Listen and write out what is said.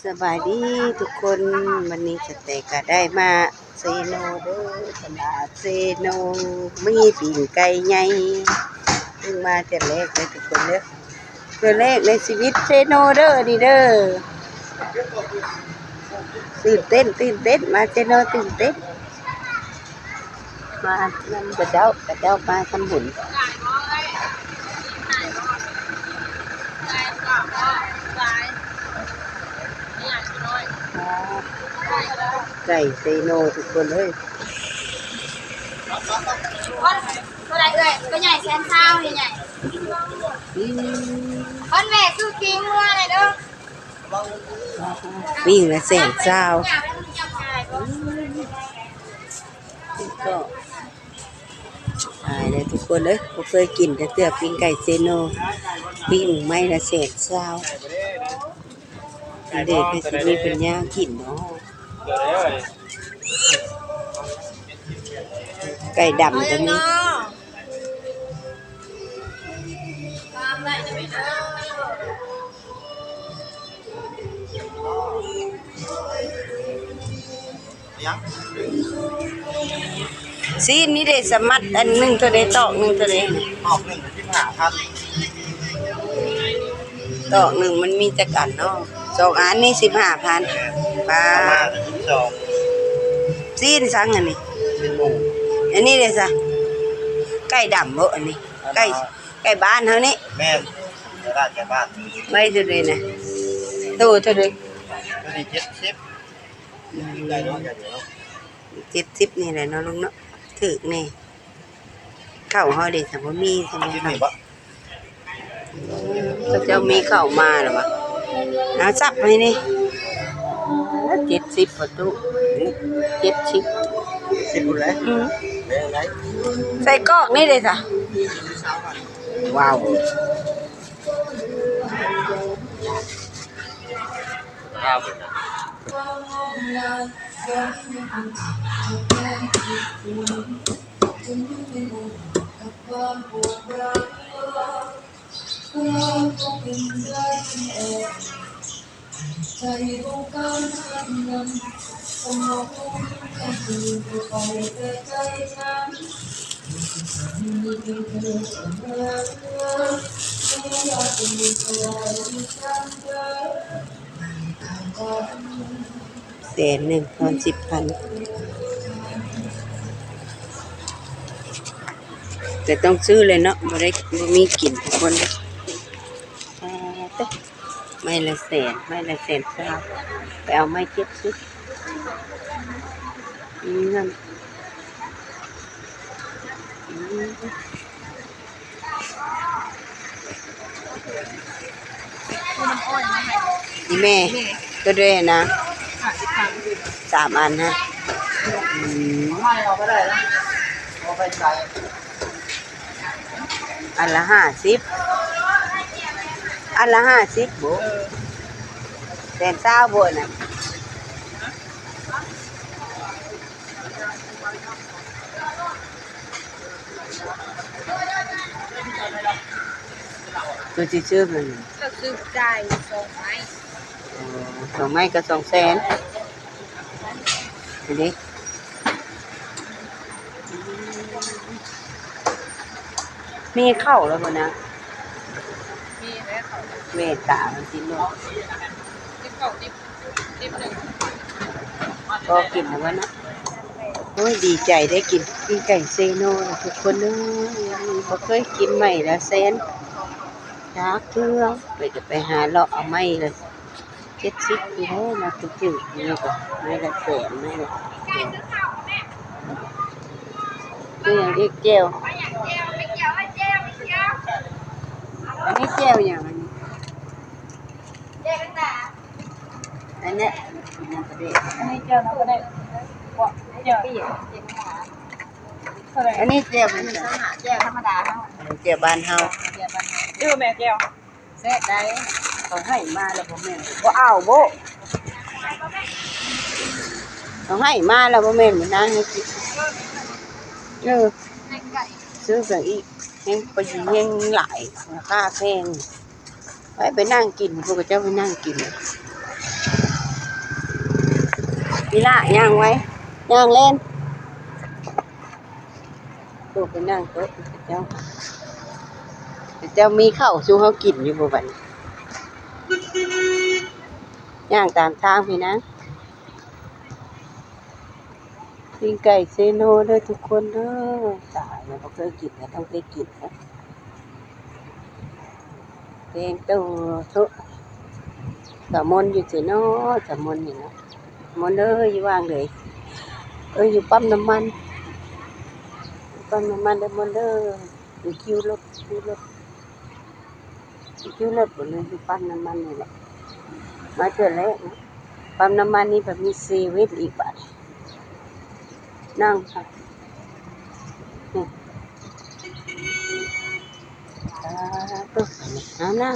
ສະບາຍດີທຸກຄົນ, ວັນນີ້ສະແຕກກະໄດ້ມາເຊໂນເດີ, ຕະຫຼາດເຊໂນ ມີປີ້ງໄກ່ໃຫຍ່, ເພິ່ງມາເທື່ອແລກເດີທຸກຄົນເດີ, ເທື່ອແລກໃນຊີວິດເຊໂນເດີ ອັນນີ້ເດີ. ຕື່ນເຕັ້ນ ຕື່ນເຕັ້ນ, ມາເຊໂນຕື່ນເຕັ້ນ. ມານຳຂະເຈົ້າ, ຂະເຈົ້າມາທຳບຸນ. ໄກ່ເຊໂນທຸກຄົນເອີຍ. ເທົ່າໃດເອື້ອຍ? ຕົວໃຫຍ່ແສນຊາວ ໃຫຍ່ໆ. ອືມ ເພິ່ນແວ່ຊື້ປີ້ງງົວແດ່ເດີ. ປີ້ງລະແສນຊາວ. ກໍອາຍເລີຍທຸກຄົນເອີຍ, ບໍ່ເຄີຍກິນຈັກເທື່ອປີ້ງໄກ່ເຊໂນ, ປີ້ງໄມ້ລະແສນຊາວ. ອັນເດກໃຜຊິມີປັນຍາກິນເນາະ. ໄກ່ດຳກໍມີ. ຊີ້ນນີ້ເດ ສະມັດອັນໜຶ່ງເທົ່າໃດ? ຕອກໜຶ່ງເທົ່າໃດ? ຕອກໜຶ່ງສິບຫ້າພັນ. ຕອກໜຶ່ງມັນມີຈັກອັນເນາະ? ສອງອັນນີ້ສິບຫ້າພັນ. ປາ ສິບສອງ. ຊີ້ນສັງອັນນີ້? ຊີ້ນໝູ. ອັນນີ້ເດຊະ? ໄກ່ດຳບໍອັນນີ້? ໄກ່ ໄກ່ບ້ານເຮົານີ້? ແມ່ນ ໄກ່ບ້ານ ໄກ່ບ້ານ. ໄວ້ເທົ່າໃດນະ? ໂຕເທົ່າໃດ? ໂຕນີ້ເຈັດສິບ. ອືມ ໄກ່ນ້ອຍ ໄກ່ນ້ອຍ. ເຈັດສິບນີ້ແຫຼະເນາະລຸງເນາະ, ຖືກແນ່. ເຂົ້າເຮົາເດ ຖ້າບໍ່ມີ ເຂົາເຈົ້າມີເຂົ້າມາແລ້ວຫວາ? ເອົາ ສັບໃຫ້ນີ້. ເຈັດສິບປະຕູ. ເຈັດສິບ ເຈັດສິບພຸ້ນແຫຼະ. ອືມ ໄດ້ ໄດ້. ໃສ່ກອກນີ້ເດຊະ? ວ້າວ. ແສນໜຶ່ງທອນສິບພັນ ແຕ່ຕ້ອງຊື້ແຫຼະເນາະ, ບໍ່ໄດ້ ບໍ່ມີກິນທຸກຄົນ. ອ່າ ເຕັ ໄມ້ລະແສນ ໄມ້ລະແສນຊາວ ໄປເອົາໄມ້ເຈັດສິບ. ອືມ ນັ້ນ ອືມ ນີ້ແມ່ ໂຕໃດນະ? ຫ້າສິບພັນ ສາມອັນນະ. ອືມ ອັນລະຫ້າສິບ ອັນລະຫ້າສິບບໍ? ເອີ ແສນຊາວບໍອັນນັ້ນ? ໂຕຊິຊື້ມັນ ກໍຊື້ຈ່າຍສອງໄມ້. ອໍ ສອງໄມ້ກໍສອງແສນ. ນີ້ເດ ມີເຂົ້າແລ້ວບໍ່ນະ? ມີແລ້ວເຂົ້າ. ເມດຕາມັນຊິເນາະ ກິນເຂົ້າດິບ ດິບໜຶ່ງ ກໍກິນແລ້ວເນາະ. ໂອ້ຍ ດີໃຈໄດ້ກິນປີ້ງໄກ່ເຊໂນນະທຸກຄົນເອີຍ, ບໍ່ເຄີຍກິນ. ໄມ້ລະແສນຈັກເທື່ອ, ໄປກໍໄປຫາເລາະເອົາໄມ້ລະ ເຈັດສິບຢູ່ເດ້ເນາະ, ຖືກໆ ນີ້ກໍໄມ້ລະແສນ ໄມ້ລະແສນ. ມີຫຍັງອີກ? ແຈ່ວ ອັນນີ້ແຈ່ວຫຍັງ? ອັນນີ້ ອັນນີ້ ອັນນີ້ແຈ່ວນ້ຳປາແດກ ແຈ່ວ ອັນນີ້ແຈ່ວ ແຈ່ວທຳມະດາເຮົາ ແຈ່ວບ້ານເຮົາ ແຈ່ວບ້ານເຮົາ. ຊື້ແມ່ແຈ່ວ ແຊບໄດ໋. ເຂົາໃຫ້ມາແລ້ວບໍ່ແມ່ນ ບໍ່ເອົາໂບະ? ເຂົາໃຫ້ມາແລ້ວບໍ່ແມ່ນ ມານາງໃຫ້ກິນ. ເອີ ຊື້ກັນອີກ ແຮງໄປແຮງຫຼາຍ ລາຄາແພງ. ໄປ ໄປນັ່ງກິນ ພວກເຈົ້າໄປນັ່ງກິນ. ນີ້ລະ ຍ່າງໄວ ຍ່າງແລ່ນ. ໂຕໄປນັ່ງໂຕະເຈົ້າ ເຈົ້າມີເຂົ້າສູ່ເຮົາກິນຢູ່ບໍ່ບັດນີ້? ຍ່າງຕາມທາງພີ້ນາງ. ປີ້ງໄກ່ເຊໂນເດີທຸກຄົນເດີ. ຕາຍແລ້ວ ບໍ່ເຄີຍກິນ ກໍຕ້ອງໄດ້ກິນ. ແກງໂຕໂຕະ ສາວມົນຢູ່ໃສນໍ ສາວມົນນີ້ເນາະ. ມົນເອີຍ ຢູ່ຫວ່າງໃດ? ເອີຍ ຢູ່ປ້ຳນ້ຳມັນ ປ້ຳນ້ຳມັນເດີມົນເດີ. ຢູ່ຄິວລົດ ຄິວລົດ ຄິວລົດບໍ່ ຫຼືຢູ່ປ້ຳນ້ຳມັນນີ້ແຫຼະ. ມາເທື່ອແລກເນາະ ປ້ຳນ້ຳມັນນີ້ ແບບມີເຊເວັນອີກບາດ. ນັ່ງ ສາທຸ ເອົານັ່ງ.